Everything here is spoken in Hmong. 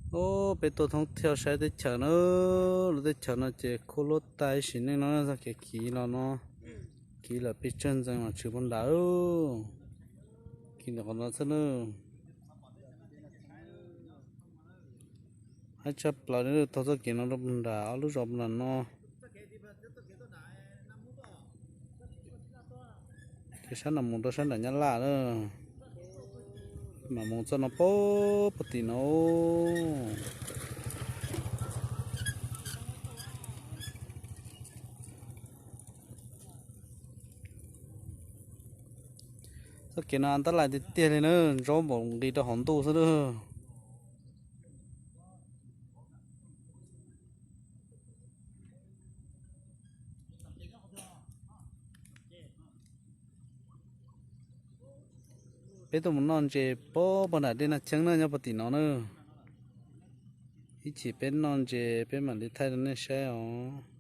Os, peb tuaj thoob thiab saib teb chaws na. Lub teb chaws no ces khuab luab tag ib sim neej no, txoj kev khiv los no, khiv lawm pes tsawg ntxees mas tshwm puag nrad. Khiv ntawm qhov no xwb na. Haib tshaj plaws li, taug txoj kev no rau puag nram ob lub zos puag nram no. Ces sab no mus rau sab nram Nyab Laj na, mam mus txoj no pag puag tim no. Txoj kev no tab lais tiag tiag li na, ntsaub npaum nqis rau hauv ntuj xwb na. Peb tuaj mus noj ntses pag puag nram dej Naj Cheeb na, nyob puag tim no na. Ib chim peb noj ntses peb mam li thaij rau nej saib os.